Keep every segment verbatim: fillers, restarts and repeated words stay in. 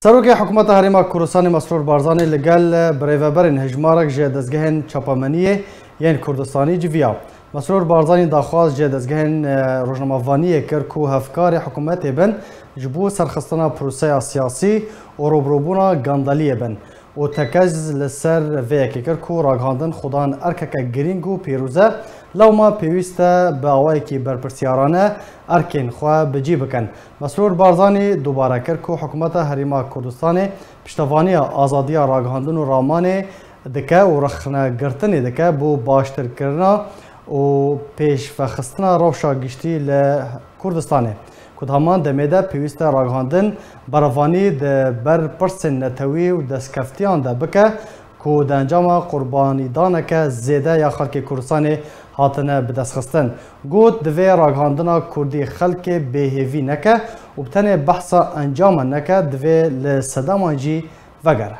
Serokê Hikûmeta Herêma Kurdistanê Mesrûr Barzanî li gel birêveberên hejmarek ji dezgehên çapemeniyê yên Kurdistanî civiya. Mesrûr Barzanî daxwaz ji dezgehên, e, rojnamevaniyê kir ku hevkarê hikûmetê bin ji bo serxistina proseya siyasî û rûbirûbûna gandaliyê bin û tekez li ser vê yekê kir ku ragihandin xudan erkeke girîng û pîroz e, lewma pêwîst e bi awayekî berpirsiyarane erkên xwe bi cî bikin. Mesrûr Barzanî dubare kir ku hikûmeta Herêma Kurdistanê piştevaniya azadiya ragihandin û ramanê dike û rexnegirtinê dike bo baştirkirina û pêşvexistina rewşa giştî li Kurdistanê, ku di heman demê de pêwîst e ragihandin berevanî di ber pirsên netewî û destkeftiyan de bike, ku di encama qurbanîdaneke zêde ya xelkê Kurdistanê hatine bidestxistin. Got, divê ragihandina Kurdî xelkê bêhêvî neke û bi tenê behsa encaman neke, divê li sedaman jî vegere.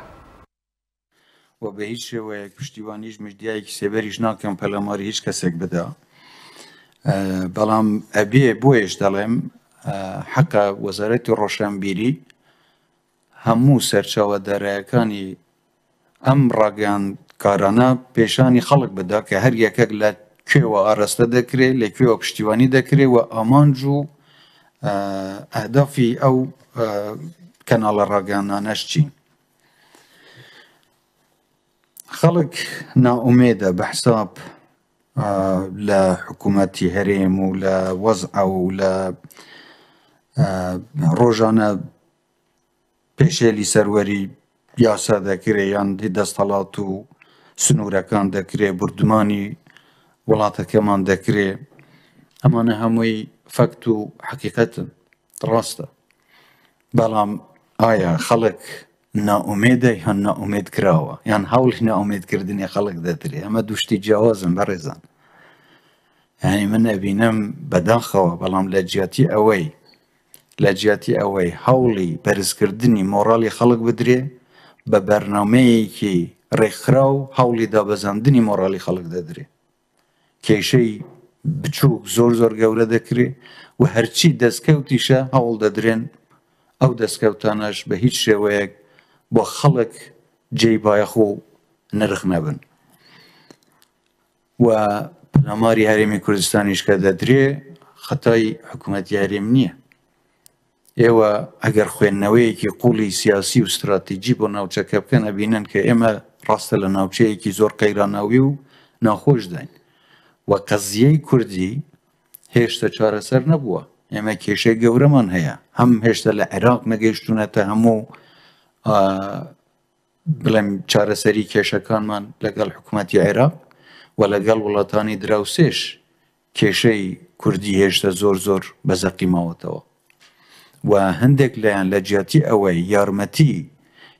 We bi hîç şêweyek piştîwanî ji mijdiyayekî sêberî jî nakin pelemarî hîç kesek bida. E, belam ebiyê boyê ji delêm, e, heqa Wezaretê Roşenbîrî hemû serçawedareyekanî em ragihandkarana pêşanî xelk bida ke her yekek le kê we araste dekirê, lê kê we piştîwanî dekirê, we amanc û, e, ehdafî ew, e, kenala ragihandane ji çîn. Xelk naumêd e bi hesab, e, li hikûmetî herêm û li wez'a û li, e, rojane pêşelî serwerî yasa dekirê yan dî desthilat û sinûrekan dekirê, bordûmanî welatekeman dekirê. Emane hemûyî fekt û heqîqet in. Rast e. Belam aya xelk naumêd e yan naumêd kirawa? Yan hewlî naumêdkirdinê xelk de dirê? Eme du tiştî ciyawaz in berêzan. Yanî min ebînim bedaxewa, belam leciyatî ewey, leciyatî ewey hewlî berizkirdinî moralî xelk bidirê, bi bernameyekî rêkxiraw hewlî dabezandinî moralî xelk de dirê. Kêşeyî biçûk zor zor gewre dekirê û herçî destkewtî şe hewl de dirên ew destkewtane ji bi hîç şêweyek bo xelk cêy bayax û nirx nebin. We pelemarî Herêmî Kurdistanî ji ke de dirê xetayî hikûmetî herêm niye. Êwe eger xwênneweyekî qûlî siyasî û stratejî bo navçeke bikin, ebînin ke ême raste li navçeyekî zor qeyranawî û naxweş dayn. We qeziyey Kurdî hêşte çareser nebûwa. Ême kêşey gewreman heye. Hem hêşte li Iraq negehiştûnete hemû, a, bilem çareserî kêşekanman legel hikûmetî Iraq we legel welatanî dirawsêş kêşey Kurdî hêşte zor zor bezeqî mawetewa. We hindek leyan leciyatî ewey yarmetî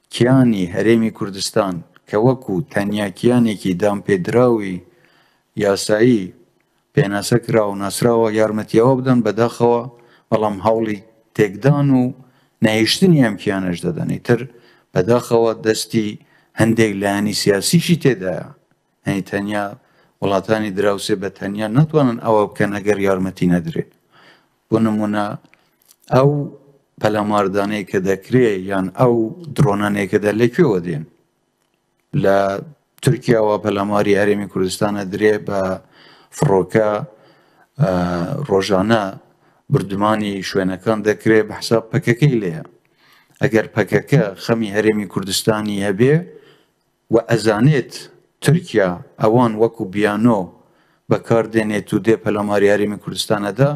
kiyanî Herêmî Kurdistan ke wekû tenya kiyanekî danpêdirawî yasayî pênase kira û nasrawa yarmetiya we bidan bedaxewa, belam hewlî têkdan û nehiştinî em kiyane ji dedan. Îtir bedaxewa destî hindek leyanî siyasî jî tê de ye. Yanî tenya welatanî dirawsê be tenya natwanin ewa bikin eger yarmetî nedirê. Bo nimûne ew pelemardanê ke dekirê yan ew dronanê ke de li kê we dên? Li Tirkiye wa pelemarî Herêmî Kurdistana dirê bi firoke, e, rojane bordûmanî şwênekan dekirê, bi hesab P K K lê ye. Eger P K K xemî Herêmî Kurdistanî hebê, we ezanêt Tirkiye ewan wekû biyano bi kar dênê tu dê pelemarî Herêmê Kurdistana de,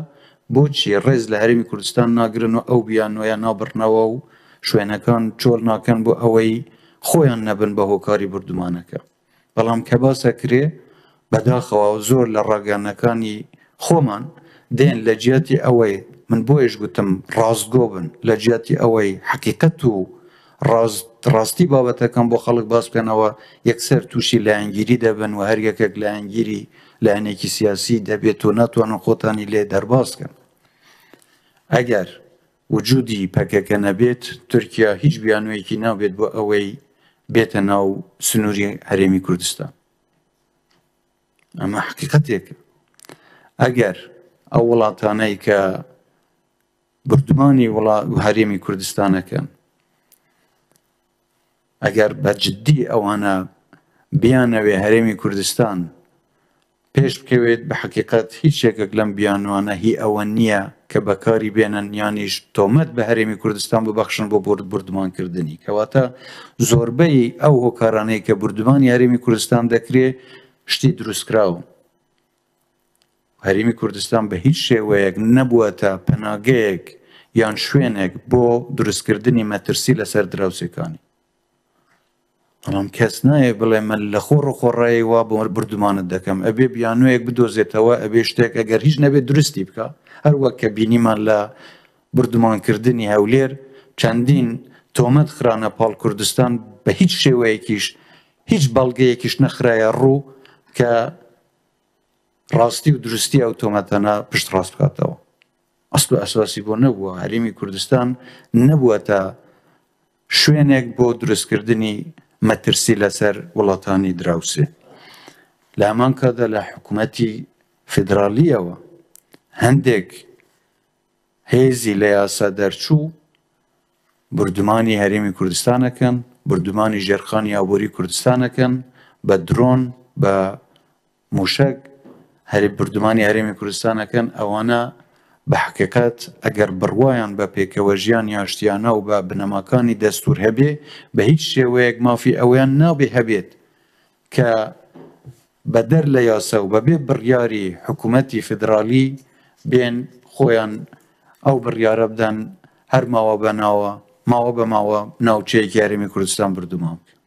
boçî rêz li Herêmê Kurdistan nagirin û ew biyanoya nabirnewa û şwênekan çol nakin bo eweyî xweyan nebin bi hokarî bordûmaneke. Belam kebase kirê, bedaxewa zor li ragihanekanî xweman, dên leciyatî ewey, min boyê ji gutim rastgo bin, leciyatî ewey heqîqet û rast, rastî babetekan bo xelk bas bikin, ewa yekser tûşî leyengîrî debin û her yekek leyengîrî leyenekî siyasî debêt û natwanin xotanî lê derbas kin. Eger wicûdî P K K nebêt, Tirkiye hîç biyanoyekî nabêt bo ewey bête nav sinûrî Herêmî Kurdistan. Ema heqîqetêk e. Eger ew welataney ke bordûmanî wela-, Herêmî Kurdistan ekin, Eger be ciddî ewana biyane wê Herêmî Kurdistan pêş bikewêt, bi heqîqet hiç yekek lem biyanuwana hî ewe niye ke bekarî bênin, yanî ji tomet bi Herêmî Kurdistan bibexşin bo bur-, burdumankirdinî. Kewata zorbeyî ew hokaraneyê ke burdumanî Herêmî Kurdistan dekirê, ştî durustkiraw. Herêmî Kurdistan bi hiç şêweyek nebûwete penageyek yan şwênek bo durustkirdinî metirsî li ser dirawsêkanî. Belam kes nayê bile me li xwe rixwe reyê wa bi-, birdumanit dekem. Ebê biyanoyek bidozêtewe, ebê ştek eger hiç nebê durustî bika. Her wek ke bînîman li birdumankirdinî Hewlêr çendîn tomet xirane pal Kurdistan, bi hiç şêweyekîş, hiç belgeyekîş nexiraye rû ke rastî û durustî ew tometana piştrast bikatewa. Asl û esasî bo nebûwa. Herêmî Kurdistan nebûwete şwênek bo durustkirdinî metirsî li ser welatanî dirawsê. Li heman ka de li hikûmetî federalî ye we. Hindek hêzî li yasa derçû, birdumanî Herêmî Kurdistan ekin, birdumanî jêrxanî aborî Kurdistan ekin, bi dron, bi mûşek herê birdumanî Herêmî Kurdistan ekin, ewana bi heqîqet eger birwayan be pêkewejiyan yaştiyane û be binemakanî destûr hebê, bi hiç şêweyek mafî eweyan nabê hebêt ke be der le yasa û be bê biryarî hikûmetî federalî bên xweyan ew biryare biden her mawa be nawa, mawa be mawa navçeyekî Herêmî Kurdistan birduman bike.